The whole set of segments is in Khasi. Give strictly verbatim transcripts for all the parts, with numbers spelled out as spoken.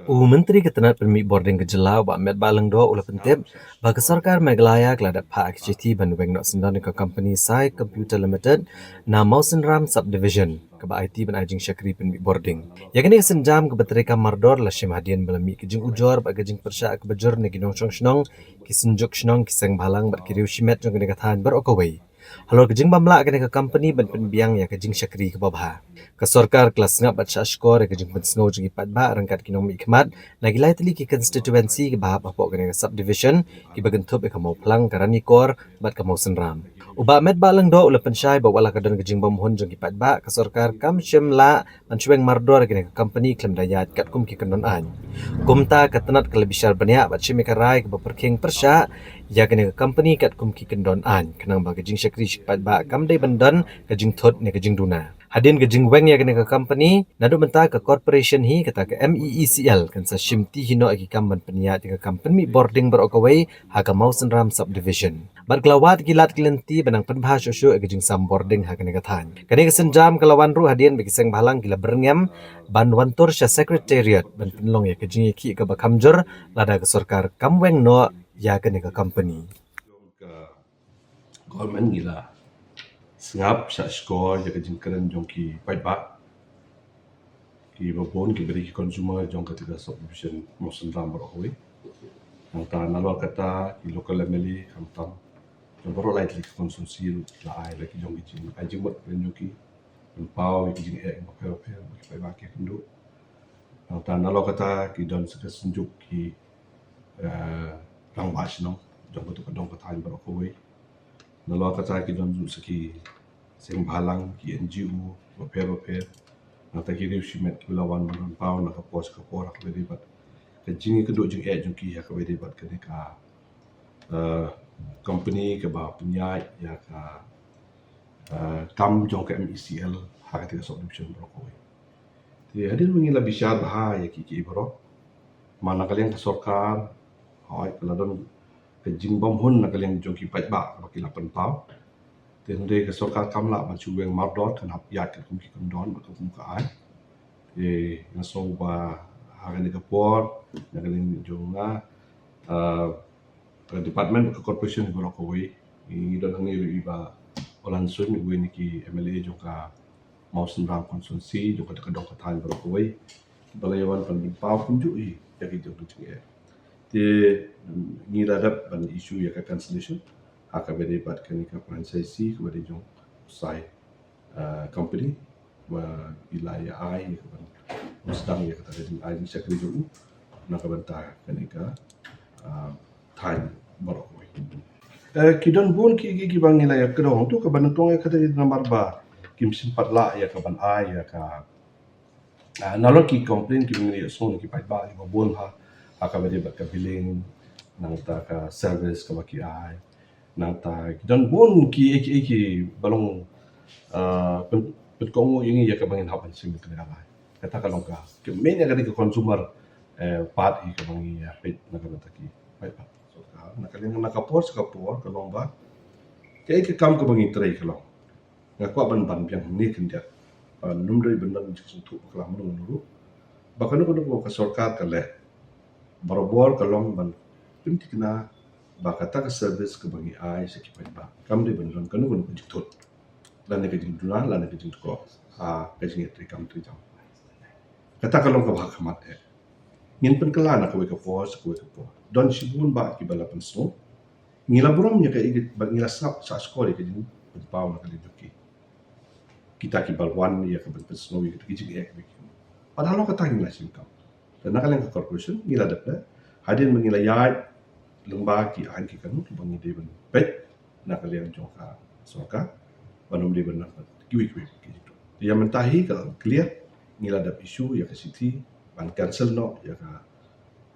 U Myntri ka tnat pynmih bording ka jylla, Bah Metbah Lyngdoh, u la pyntip ba ka sorkar Meghalaya ka la dep phah ka shithi ban weng noh syndon ïa ka company Sai Computer Limited na Mawsynram Subdivision, kaba aiti ban ai jingshakri pynmih bording. Ïa kane ka sienjam kaba treikam mardor la shim hadien ba la mih ka jingujor bad ka jingpyrshah kaba jur na ki nongshong shnong, ki synjuk shnong, ki seng bhalang bad ki riew shimet jong kane ka thaiñ baroh kawei halor ka jingbym lah kane ka company ban pynbiang ïa ka jingshakri kaba bha. Ka sorkar ka la sngap bad shah shkor ïa ka jingpynsngew jong ki paidbah ryngkat ki nongmihkhmat na ki lai tylli ki constituency kiba hap hapoh kane ka subdivision, kiba kynthup ïa ka Mawphlang, ka Ranikor bad ka Mawsynram. U Bah Metbah Lyngdoh u la pynshai ba wat la ka don ka jingbymhun jong ki paidbah, ka sorkar kam shym lah ban shu weng mardor ïa kane ka company khlem da ïaid katkum ki kyndon aiñ. Kumta ka tnat ka la bishar bniah bad shim ïa ka rai kaba pyrkhing pyrshah ïa kane ka company katkum ki kyndon aiñ, khnang ba ka jingshakri sha ki paidbah kam dei ban don ka jingthut ne ka jingduna. Hadien ka jingweng ïa kane ka company, naduh mynta ka corporation hi, kata ka MEECL, kan sa shimti hi noh ïa ki kam ban pynïaid ïa ka kam pynmih bording baroh kawei ha ka Mawsynram Subdivision. Bad ka la wad ki lad ki lynti ban nang pynbha shuh shuh ïa ka jingsam bording ha kane ka thaiñ. Kane ka sienjam ka la wan ruh hadien ba ki seng bhalang ki la byrngem ban wan tur sha Secretariat ban pynlong ïa ka jingïakhih kaba kham jur, lada ka sorkar kam weng noh ïa kane ka company. Ka government ngi la sngap shah shkor ïa ka jingkren jong ki paidbah, kiba bun kiba dei ki consumer jong kata ka subdivision Mawsynram baroh kawei. Nangta nalor kata ki local MLA khamtam jong baroh lai tylli ki constituency ruh la ai la ki jong ki jing, ai jingmut kren jong ki, pynpaw ïa ki jingeh bapher bapher ba ki paidbah ki ïakynduh. Nangta nalor kata ki don sa ka synjuk ki, eh, rangbah shnong jong kata ka dong ka thaiñ baroh kawei. Nalor kata ki don ruh sa ki seng bhalang, ki NGO bapher bapher. Nangta ki riew shimet kiba la wan ban pynpaw na ka por sha ka por ha kaba ïadei bad ka jingïakynduh jingeh jong ki ha kaba ïadei bad kane ka, eh, company kaba pynïaid ïa ka, eh, kam jong ka MEECL ha kata ka subdivision baroh kawei. Te hadien ba ngi la bishar bha ïa kiei kiei baroh, ma na ka liang ka sorkar, hooid ka la don ka jingbymhun na ka liang jong ki paidbah ba ki la pynpaw. Te hynrei ka sorkar kam lah ban shu weng mardor, kan hap ïaid katkum ki kyndon bad katkum ka aiñ. Te nga sngew ba ha kane ka por na ka liang jong nga, ah, ka department, ka corporation baroh kawei, ngi don hangne ruh i Bah Olan Suin, uwei na ki MLA jong ka Mawsynram constituency, jong kata ka dong ka thaiñ baroh kawei, ba la ïa wan ban pynpaw kumjuh hi ïa ki jong ka jingeh. Te, mm, ngi la dep ban issue ïa ka cancellation ha kaba ïadei bad kane ka franchise kaba dei jong Sai, ah, company, ba i la ïa ai ïa ka ban sdang ïa kata ka jingai jingshakri jong u na ka bynta kane ka, ah, thaiñ baroh kawei. Eh, ki don bun ki, ki, kiba ngi la ïa kdew hangto, kaba nyngkong ïa kata namar ba kim shym pat lah ïa ka ban ai ïa ka, ah, nalor ki complain kiba ngi la ïohsngew na ki paidbah kiba bun ha, ha kaba ïadei bad ka billing, nangta ka service kaba ki ai. Nangta ki don bun kiei kiei kiba long, ah, pyn, pynkohnguh ïa ngi ïa kaba ngin hap ban shim ïa kane ka lai. Kata ka long ka, ka main ïa kane ka consumer, eh, part hi kaba ngi ïa peit na ka bynta ki paidbah. So ka, na ka liang na ka por sha ka por ka long ba kaei ka kam kaba ngi trei ka long, nga kwah ban ban biang hangne khyndiat ba ym dei ban don jingsngewthuh bakla mano mano ruh ba kano kano kaba ka sorkar ka leh, barabor ka long ban pynthikna ba kata ka service kaba ngi ai sha ki paidbah kam dei ban don kano kano ka jingthut lane ka jingduna lane ka jingthoh ha ka jingïatreikam treikam. Kata ka long kaba ha khmat eh. Ngin pynkylla na kawei ka por sha kawei ka por. Don shibun bah kiba la pynsngew. Ngi la burom ïa ka, ïa ka, bad ngi la sngap shah shkor ïa ka jingpynpaw na ka liang jong ki. Kita kiba wan ïa ka ban pynsngew ïa kita ki jingeh kiba ki. Bad halor kata ngi la shim kam. Te na ka liang ka corporation ngi la dep leh, hadien ba ngi la ïaid lyngba ki aiñ ki kanun kiba ngi dei ban peit na ka liang jong ka sorkar, ban ym dei ban nang kiwei kiwei ki jingthoh. Te ïa mynta hi ka la clear, ngi la dep issue ïa ka shithi ban cancel noh ïa ka,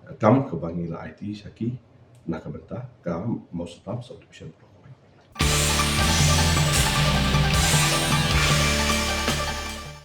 eh, kam kaba ngi la aiti sha ki na ka bynta ka Mawsynram subdivision block.